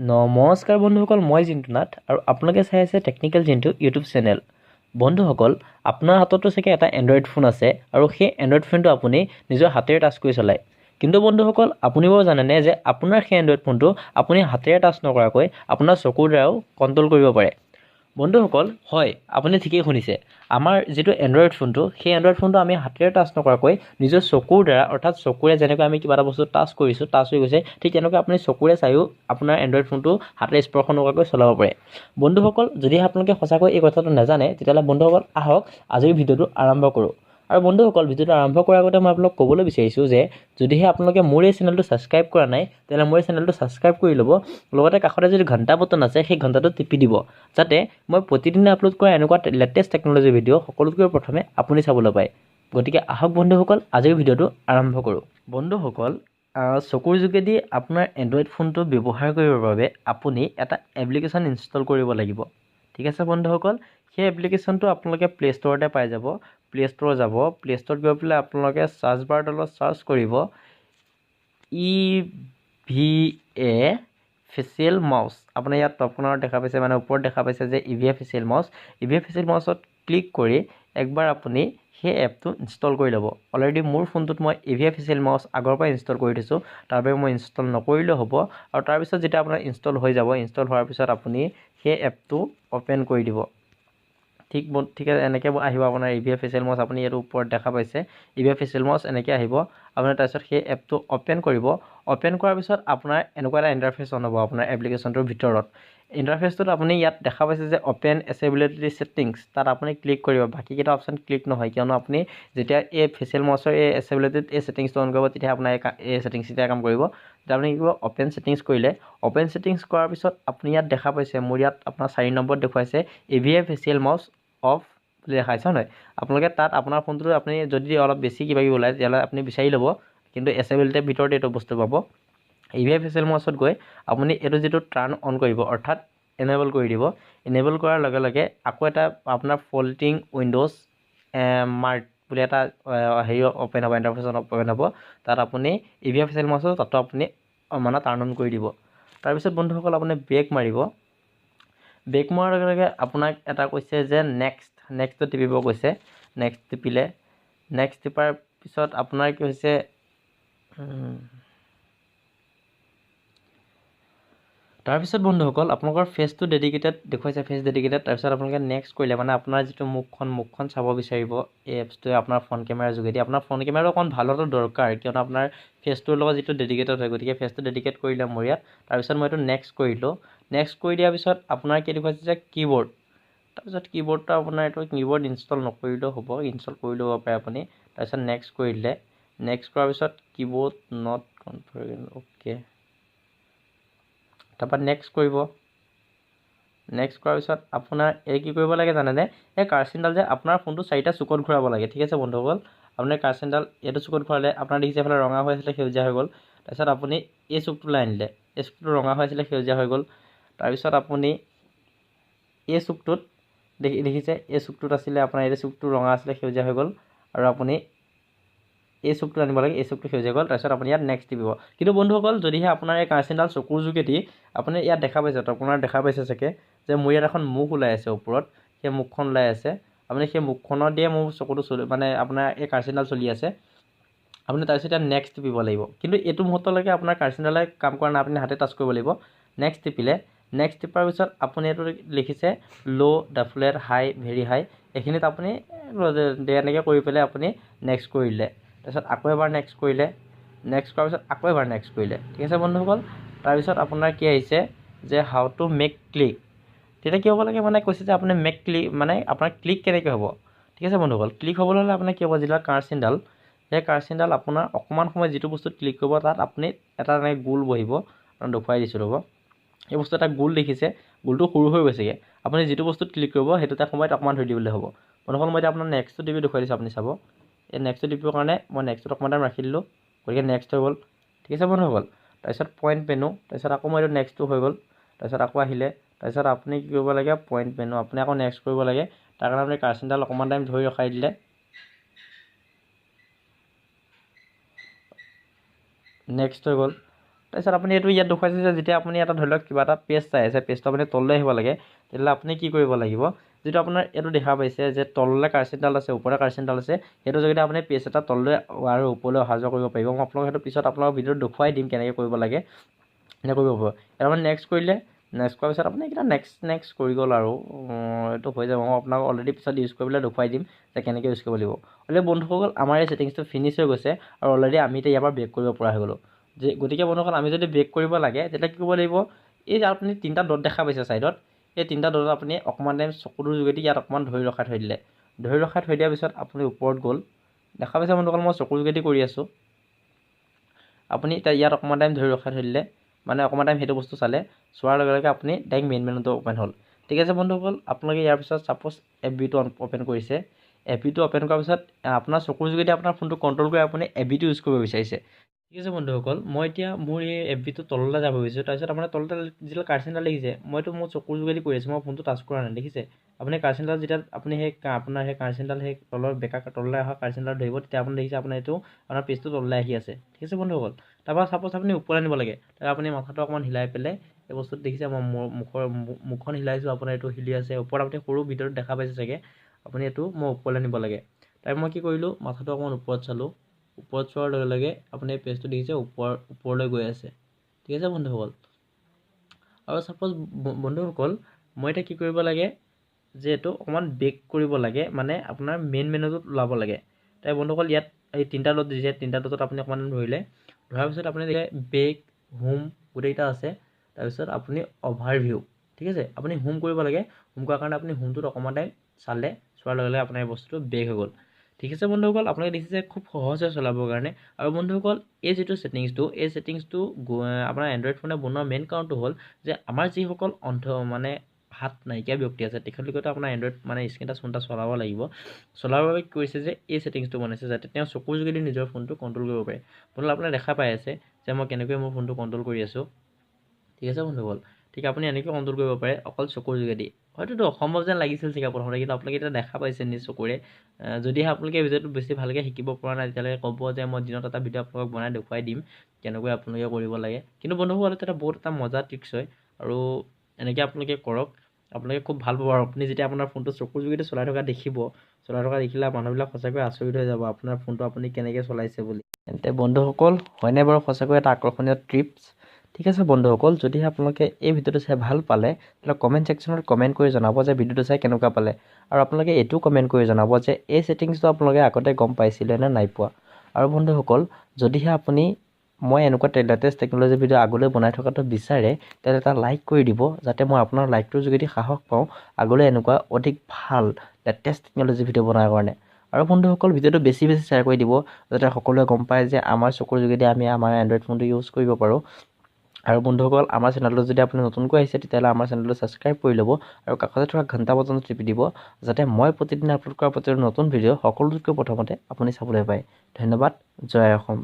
নমস্কাৰ বন্ধুসকল, মই জিন্তু নাথ আৰু আপোনালোকে চাই আছে টেকনিকেল জিন্তু ইউটিউব চেনেল। বন্ধুসকল, আপোনাৰ হাততো চাগে এটা এণ্ড্ৰইড ফোন আছে আৰু সেই এণ্ড্ৰইড ফোনটো আপুনি নিজৰ হাতেৰে টাচ কৰি চলায়। কিন্তু বন্ধুসকল, আপুনি বাৰু জানেনে যে আপোনাৰ সেই এণ্ড্ৰইড ফোনটো আপুনি হাতেৰে টাচ নকৰাকৈ আপোনাৰ চকুৰ দ্বাৰাও কণ্ট্ৰল কৰিব পাৰে? বন্ধুসকল, হয়, আপুনি ঠিকেই শুনিছে। আমাৰ যিটো এণ্ড্ৰইড ফোনটো, সেই এণ্ড্ৰইড ফোনটো আমি হাতেৰে টাচ নকৰাকৈ নিজৰ চকুৰ দ্বাৰা, অৰ্থাৎ চকুৰে যেনেকৈ আমি কিবা এটা বস্তু টাচ কৰিছোঁ, টাচ হৈ গৈছে, ঠিক তেনেকৈ আপুনি চকুৰে চায়ো আপোনাৰ এণ্ড্ৰইড ফোনটো হাতেৰে স্পৰ্শ নকৰাকৈ চলাব পাৰে। বন্ধুসকল, যদি আপোনালোকে সঁচাকৈ এই কথাটো নাজানে, তেতিয়াহ'লে বন্ধুসকল আহক আজিৰ ভিডিঅ'টো আৰম্ভ কৰোঁ। আৰু বন্ধুসকল, ভিডিঅ'টো আৰম্ভ কৰাৰ আগতে মই আপোনালোক ক'বলৈ বিচাৰিছোঁ যে যদিহে আপোনালোকে মোৰ এই চেনেলটো ছাবস্ক্ৰাইব কৰা নাই, তেনেহ'লে মোৰ এই চেনেলটো ছাবস্ক্ৰাইব কৰি ল'ব, লগতে কাষতে যিটো ঘণ্টা বটন আছে সেই ঘণ্টাটো টিপি দিব, যাতে মই প্ৰতিদিনে আপলোড কৰা এনেকুৱা লেটেষ্ট টেকন'লজি ভিডিঅ' সকলোতকৈ প্ৰথমে আপুনি চাবলৈ পায়। গতিকে আহক বন্ধুসকল, আজিৰ ভিডিঅ'টো আৰম্ভ কৰোঁ। বন্ধুসকল, চকুৰ যোগেদি আপোনাৰ এণ্ড্ৰইড ফোনটো ব্যৱহাৰ কৰিবৰ বাবে আপুনি এটা এপ্লিকেশ্যন ইনষ্টল কৰিব লাগিব। ঠিক আছে বন্ধুসকল, সেই এপ্লিকেশ্যনটো আপোনালোকে প্লে' ষ্ট'ৰতে পাই যাব। প্লে' ষ্ট'ৰ যাব, প্লে' ষ্ট'ৰত গৈ পেলাই আপোনালোকে চাৰ্চ বাৰ তলত চাৰ্চ কৰিব EVA facial mouse. আপুনি ইয়াত টপ কৰ্নাৰত দেখা পাইছে, মানে ওপৰত দেখা পাইছে যে EVA facial mouse. EVA facial মাউচত click কৰি একবাৰ আপুনি সেই এপটো ইনষ্টল কৰি ল'ব। অলৰেডি মোৰ ফোনটোত মই EVA facial mouse আগৰ পৰাই ইনষ্টল কৰি থৈছোঁ, তাৰ বাবে মই ইনষ্টল নকৰিলেও হ'ব। আৰু তাৰপিছত যেতিয়া আপোনাৰ ইনষ্টল হৈ যাব, ইনষ্টল হোৱাৰ পিছত আপুনি সেই এপটো অ'পেন কৰি দিব। ঠিক ঠিক আছে, এনেকৈ আহিব আপোনাৰ EVA facial mouse. আপুনি এইটো ওপৰত দেখা পাইছে EVA facial mouse, এনেকৈ আহিব। আপুনি তাৰপিছত সেই এপটো অ'পেন কৰিব। অ'পেন কৰাৰ পিছত আপোনাৰ এনেকুৱা এটা ইণ্টাৰফেচ অন হ'ব আপোনাৰ এপ্লিকেশ্যনটোৰ ভিতৰত। ইণ্টাৰফেচটোত আপুনি ইয়াত দেখা পাইছে যে অ'পেন এচেবিলিটি ছেটিংছ, তাত আপুনি ক্লিক কৰিব। বাকীকেইটা অপশ্যন ক্লিক নহয়, কিয়নো আপুনি যেতিয়া এই ফেচিয়েল মাউচৰ এই এচেবিলিটিত এই ছেটিংছটো অন কৰিব, তেতিয়া আপোনাৰ এই ছেটিংছকেইটাই কাম কৰিব। তেতিয়া আপুনি কি কৰিব, অ'পেন ছেটিংছ কৰিলে। অ'পেন ছেটিংছ কৰাৰ পিছত আপুনি ইয়াত দেখা পাইছে, মোৰ ইয়াত আপোনাৰ 4 নম্বৰত দেখুৱাইছে EVA facial mouse of বুলি দেখাইছে, হয় নহয়? আপোনালোকে তাত আপোনাৰ ফোনটোত আপুনি যদি অলপ বেছি কিবা কিবি ওলায়, তেতিয়াহ'লে আপুনি বিচাৰি ল'ব, কিন্তু এচেবিলিটিৰ ভিতৰত এইটো বস্তু পাব। EVA facial মাউচত গৈ আপুনি এইটো যিটো টাৰ্ণ অন কৰিব, অৰ্থাৎ এনেবল কৰি দিব। এনেবল কৰাৰ লগে লগে আকৌ এটা আপোনাৰ ফল্টিং উইণ্ড'জ মাৰ্ক বুলি এটা হেৰি অ'পেন হ'ব, ইণ্টাৰফেচ অ'পেন হ'ব। তাত আপুনি EVA facial মাউচত তাতো আপুনি মানে টাৰ্ণ অন কৰি দিব। তাৰপিছত বন্ধুসকল, আপুনি বেক মাৰিব। বেক মৰাৰ লগে লগে আপোনাক এটা কৈছে যে নেক্সট, নেক্সটটো টিপিব কৈছে। নেক্সট টিপিলে, নেক্সট টিপাৰ পিছত আপোনাৰ কি হৈছে, তাৰপিছত বন্ধুসকল আপোনালোকৰ ফেচটো ডেডিকেটেড দেখুৱাইছে, ফেচ ডেডিকেটেড। তাৰপিছত আপোনালোকে নেক্সট কৰিলে মানে আপোনাৰ যিটো মুখখন চাব বিচাৰিব এই এপছটোৱে আপোনাৰ ফ্ৰণ্ট কেমেৰাৰ যোগেদি। আপোনাৰ ফ্ৰণ্ট কেমেৰাটো অকণ ভাল হোৱাটো দৰকাৰ, কিয়নো আপোনাৰ ফেচটোৰ লগত যিটো ডেডিকেটেড হয়, গতিকে ফেচটো ডেডিকেট কৰিলে মোৰ ইয়াত। তাৰপিছত মই এইটো নেক্সট কৰিলোঁ। নেক্সট কৰি দিয়াৰ পিছত আপোনাৰ কি দেখুৱাইছে যে কীবৰ্ড। তাৰপিছত কীবৰ্ডটো আপোনাৰ এইটো কীবৰ্ড ইনষ্টল নকৰিলেও হ'ব, ইনষ্টল কৰি ল'ব পাৰে আপুনি। তাৰপিছত নেক্সট কৰি দিলে। নেক্সট কৰাৰ পিছত কীবৰ্ড not configure, okay. তাৰপৰা নেক্সট কৰিব। নেক্সট কৰাৰ পিছত আপোনাৰ এই কি কৰিব লাগে জানেনে, এই কাৰ্চিনডাল যে আপোনাৰ ফোনটো 4টা চুকত ঘূৰাব লাগে। ঠিক আছে বন্ধুসকল, আপোনাৰ কাৰ্চিনডাল এইটো চুকত ঘূৰালে আপোনাৰ দেখিছে এইফালে ৰঙা হৈ আছিলে, সেউজীয়া হৈ গ'ল। তাৰপিছত আপুনি এই চুকটোলৈ আনিলে, এই চুকটো ৰঙা হৈ আছিলে, সেউজীয়া হৈ গ'ল। তাৰপিছত আপুনি এই চুকটোত দেখিছে এই চুকটোত আছিলে আপোনাৰ এই চুকটো ৰঙা আছিলে, সেউজীয়া হৈ গ'ল। আৰু আপুনি এই চুকটো আনিব লাগে, এই চুকটো সেউজীয়া গ'ল। তাৰপিছত আপুনি ইয়াত নেক্সট টিপিব। কিন্তু বন্ধুসকল, যদিহে আপোনাৰ এই কাৰ্চিনডাল চকুৰ যোগেদি আপুনি ইয়াত দেখা পাইছে, আপোনাৰ দেখা পাইছে চাগে যে মোৰ ইয়াত এখন মুখ ওলাই আছে ওপৰত, সেই মুখখন ওলাই আছে। আপুনি সেই মুখখনৰ দিয়ে মোৰ চকুটো চলি, মানে আপোনাৰ এই কাৰ্চিনডাল চলি আছে। আপুনি তাৰপিছত ইয়াত নেক্সট টিপিব লাগিব। কিন্তু এইটো মুহূৰ্তলৈকে আপোনাৰ কাৰ্চিনডালে কাম কৰা নাই, আপুনি হাতে টাচ কৰিব লাগিব। নেক্সট টিপিলে, নেক্সট টিপাৰ পিছত আপুনি এইটো লিখিছে ল', ডাফলেট, হাই, ভেৰি হাই, এইখিনিত আপুনি এনেকৈ কৰি পেলাই আপুনি নেক্সট কৰি দিলে। তাৰপিছত আকৌ এবাৰ নেক্সট কৰিলে, নেক্সট কৰাৰ পিছত আকৌ এবাৰ নেক্সট কৰিলে। ঠিক আছে বন্ধুসকল, তাৰপিছত আপোনাৰ কি আহিছে যে how to make click. তেতিয়া কি হ'ব লাগে, মানে কৈছে যে আপুনি মেক ক্লিক, মানে আপোনাৰ ক্লিক কেনেকৈ হ'ব। ঠিক আছে বন্ধুসকল, ক্লিক হ'বলৈ হ'লে আপোনাৰ কি হ'ব, যিডাল কাৰ্চিনডাল, সেই কাৰ্চিনডাল আপোনাৰ অকণমান সময় যিটো বস্তুত ক্লিক কৰিব তাত আপুনি এটা এনেকৈ গোল বহিব। আপোনাক দেখুৱাই দিছোঁ ৰ'ব, এই বস্তু এটা গোল দেখিছে, গোলটো সৰু হৈ গৈছেগৈ। আপুনি যিটো বস্তুত ক্লিক কৰিব সেইটো এটা সময়ত অকণমান ধৰি দিবলৈ হ'ব। বন্ধুসকল, মই এতিয়া আপোনাৰ নেক্সটটো টিপি দেখুৱাই দিছোঁ, আপুনি চাব। এই নেক্সটটো টিপিবৰ কাৰণে মই নেক্সটটোত অকণমান টাইম ৰাখি দিলোঁ, গতিকে নেক্সট হৈ গ'ল। ঠিক আছে বন্ধুসকল, তাৰপিছত পইণ্ট মেনু, তাৰপিছত আকৌ মই এইটো নেক্সটটো হৈ গ'ল। তাৰপিছত আকৌ আহিলে, তাৰপিছত আপুনি কি কৰিব লাগে, পইণ্ট মেনু আপুনি আকৌ নেক্সট কৰিব লাগে। তাৰ কাৰণে আপুনি কাৰ্চিনডাল অকণমান টাইম ধৰি ৰখাই দিলে। নেক্সট হৈ গ'ল। তাৰপিছত আপুনি এইটো ইয়াত দেখুৱাইছে যে যেতিয়া আপুনি এটা ধৰি লওক কিবা এটা পেজ চাই আছে, পেজটো আপুনি তললৈ আহিব লাগে, তেতিয়াহ'লে আপুনি কি কৰিব লাগিব, যিটো আপোনাৰ এইটো দেখা পাইছে যে তললৈ কাৰ্চিনডাল আছে, ওপৰলৈ কাৰ্চিনডাল আছে, সেইটো যোগেদি আপুনি পেজ এটা তললৈ আৰু ওপৰলৈ অহা যোৱা কৰিব পাৰিব। মই আপোনালোকক সেইটো পিছত আপোনালোকৰ ভিডিঅ'ত দেখুৱাই দিম কেনেকৈ কৰিব লাগে, এনেকৈ কৰিব পাৰিব। ইয়াত আপুনি নেক্সট কৰিলে, নেক্সট কৰাৰ পিছত আপুনি এইকেইটা নেক্সট নেক্সট কৰি গ'ল আৰু এইটো হৈ যাব। মই আপোনাক অলৰেডি পিছত ইউজ কৰিবলৈ দেখুৱাই দিম যে কেনেকৈ ইউজ কৰিব লাগিব। অলৰেডি বন্ধুসকল আমাৰ এই ছেটিংছটো ফিনিছ হৈ গৈছে আৰু অলৰেডি আমি এতিয়া ইয়াৰ পৰা বেক কৰিব পৰা হৈ গ'লোঁ। যে গতিকে বন্ধুসকল আমি যদি বেক কৰিব লাগে তেতিয়া কি কৰিব লাগিব, এই যে আপুনি তিনিটা ডট দেখা পাইছে ছাইডত, এই তিনিটা ডটত আপুনি অকণমান টাইম চকুটোৰ যোগেদি ইয়াত অকণমান ধৰি ৰখাই থৈ দিলে, ধৰি ৰখাই থৈ দিয়াৰ পিছত আপুনি ওপৰত গ'ল, দেখা পাইছে বন্ধুসকল মই চকুৰ যোগেদি কৰি আছোঁ। আপুনি এতিয়া ইয়াত অকণমান টাইম ধৰি ৰখাই থৈ দিলে, মানে অকণমান টাইম সেইটো বস্তু চালে, চোৱাৰ লগে লগে আপুনি ডাইৰেক্ট মেইন মেনুটো অ'পেন হ'ল। ঠিক আছে বন্ধুসকল, আপোনালোকে ইয়াৰ পিছত ছাপ'জ এফ বিটো অ'পেন কৰিছে, এফ বিটো অ'পেন কৰাৰ পিছত আপোনাৰ চকুৰ যোগেদি আপোনাৰ ফোনটো কণ্ট্ৰল কৰি আপুনি এফ বিটো ইউজ কৰিব বিচাৰিছে। ঠিক আছে বন্ধুসকল, মই এতিয়া মোৰ এই এফ বিটো তললৈ যাব বিচাৰিছোঁ। তাৰপিছত আপোনাৰ তলতে যিটো কাৰ্চিনডাল দেখিছে, মইতো মোৰ চকুৰ যোগেদি কৰি আছোঁ, মই ফোনটো টাচ কৰা নাই, দেখিছে। আপুনি কাৰ্চিনডাল যেতিয়া আপুনি সেই আপোনাৰ সেই কাৰ্চিনডাল সেই তলৰ বেকা তললৈ অহা কাৰ্চিনডাল ধৰিব, তেতিয়া আপুনি দেখিছে আপোনাৰ এইটো আপোনাৰ পেজটো তললৈ আহি আছে। ঠিক আছে বন্ধুসকল, তাৰপৰা ছাপ'জ আপুনি ওপৰলৈ আনিব লাগে, তাৰপৰা আপুনি মাথাটো অকণমান হিলাই পেলাই এই বস্তুটো দেখিছে, মই মুখৰ মুখখন হিলাইছোঁ, আপোনাৰ এইটো হিলি আছে। ওপৰত আপুনি সৰু ভিডিঅ'টো দেখা পাইছে চাগে, আপুনি এইটো মই ওপৰলৈ আনিব লাগে। তাৰপৰা মই কি কৰিলোঁ, মাথাটো অকণমান ওপৰত চালোঁ, ওপৰত চোৱাৰ লগে লগে আপুনি এই পেজটো দেখিছে ওপৰলৈ গৈ আছে। ঠিক আছে বন্ধুসকল, আৰু ছাপ'জ বন্ধুসকল মই এতিয়া কি কৰিব লাগে যে এইটো অকণমান বেক কৰিব লাগে, মানে আপোনাৰ মেইন মেনুটোত ওলাব লাগে। তাই বন্ধুসকল ইয়াত এই তিনিটা ডট দিছে, তিনিটা ডটত আপুনি অকণমান ধৰিলে, ধৰাৰ পিছত আপুনি দেখে বেক হোম গোটেইকেইটা আছে। তাৰপিছত আপুনি অভাৰভিউ, ঠিক আছে, আপুনি হোম কৰিব লাগে। হোম কৰাৰ কাৰণে আপুনি হোমটোত অকণমান টাইম চালে, চোৱাৰ লগে লগে আপোনাৰ এই বস্তুটো বেক হৈ গ'ল। ঠিক আছে বন্ধুসকল, আপোনালোকে দেখিছে খুব সহজ হয় চলাবৰ কাৰণে। আৰু বন্ধুসকল এই যিটো ছেটিংছটো, এই ছেটিংছটো আপোনাৰ এণ্ড্ৰইড ফোনে বনোৱাৰ মেইন কাৰণটো হ'ল যে আমাৰ যিসকল অন্ধ মানে হাত নাইকিয়া ব্যক্তি আছে, তেখেতলোকেতো আপোনাৰ এণ্ড্ৰইড মানে স্ক্ৰীন টাচ ফোন এটা চলাব লাগিব। চলাবৰ বাবে কি কৰিছে যে এই ছেটিংছটো বনাইছে যাতে তেওঁ চকুৰ যোগেদি নিজৰ ফোনটো কণ্ট্ৰল কৰিব পাৰে। বন্ধুসকল আপোনালোকে দেখা পাই আছে যে মই কেনেকৈ মোৰ ফোনটো কণ্ট্ৰল কৰি আছোঁ। ঠিক আছে বন্ধুসকল, ঠিক আপুনি এনেকৈ কণ্ট্ৰল কৰিব পাৰে অকল চকুৰ যোগেদি। হয়তো অসম্ভৱ যেন লাগিছিল চাগে প্ৰথমতে, কিন্তু আপোনালোকে এতিয়া দেখা পাইছে নিজ চকুৰে। যদিহে আপোনালোকে ভিডিঅ'টো বেছি ভালকৈ শিকিব পৰা নাই, তেতিয়াহ'লে ক'ব যে মই দিনত এটা ভিডিঅ' আপোনালোকক বনাই দেখুৱাই দিম কেনেকৈ আপোনালোকে কৰিব লাগে। কিন্তু বন্ধুসকল এটা বহুত এটা মজা ট্ৰিক্স হয় আৰু এনেকৈ আপোনালোকে কৰক, আপোনালোকে খুব ভাল পাব। আৰু আপুনি যেতিয়া আপোনাৰ ফোনটো চকুৰ যোগেদি চলাই থকা দেখিব, চলাই থকা দেখিলে মানুহবিলাক সঁচাকৈ আচৰিত হৈ যাব আপোনাৰ ফোনটো আপুনি কেনেকৈ চলাইছে বুলি। তেন্তে বন্ধুসকল হয়নে বাৰু সঁচাকৈ এটা আকৰ্ষণীয় ট্ৰিপছ। ঠিক আছে বন্ধুসকল, যদিহে আপোনালোকে এই ভিডিঅ'টো চাই ভাল পালে তেতিয়াহ'লে কমেণ্ট ছেকশ্যনত কমেণ্ট কৰি জনাব যে ভিডিঅ'টো চাই কেনেকুৱা পালে। আৰু আপোনালোকে এইটোও কমেণ্ট কৰি জনাব যে এই ছেটিংছটো আপোনালোকে আগতে গম পাইছিলে নে নাই পোৱা। আৰু বন্ধুসকল যদিহে আপুনি মই এনেকুৱা লেটেষ্ট টেকন'লজি ভিডিঅ' আগলৈ বনাই থকাটো বিচাৰে, তেন্তে এটা লাইক কৰি দিব, যাতে মই আপোনাৰ লাইকটোৰ যোগেদি সাহস পাওঁ আগলৈ এনেকুৱা অধিক ভাল লেটেষ্ট টেকন'লজি ভিডিঅ' বনাৰ কাৰণে। আৰু বন্ধুসকল ভিডিঅ'টো বেছি বেছি শ্বেয়াৰ কৰি দিব, যাতে সকলোৱে গম পায় যে আমাৰ চকুৰ যোগেদি আমি আমাৰ এণ্ড্ৰইড ফোনটো ইউজ কৰিব পাৰোঁ। আৰু বন্ধুসকল আমাৰ চেনেলটো যদি আপুনি নতুনকৈ আহিছে, তেতিয়াহ'লে আমাৰ চেনেলটো ছাবস্ক্ৰাইব কৰি ল'ব আৰু কাষতে থকা ঘণ্টা বটনটো টিপি দিব, যাতে মই প্ৰতিদিনে আপলোড কৰা প্ৰতিটো নতুন ভিডিঅ' সকলোতকৈ প্ৰথমতে আপুনি চাবলৈ পায়। ধন্যবাদ। জয় অসম।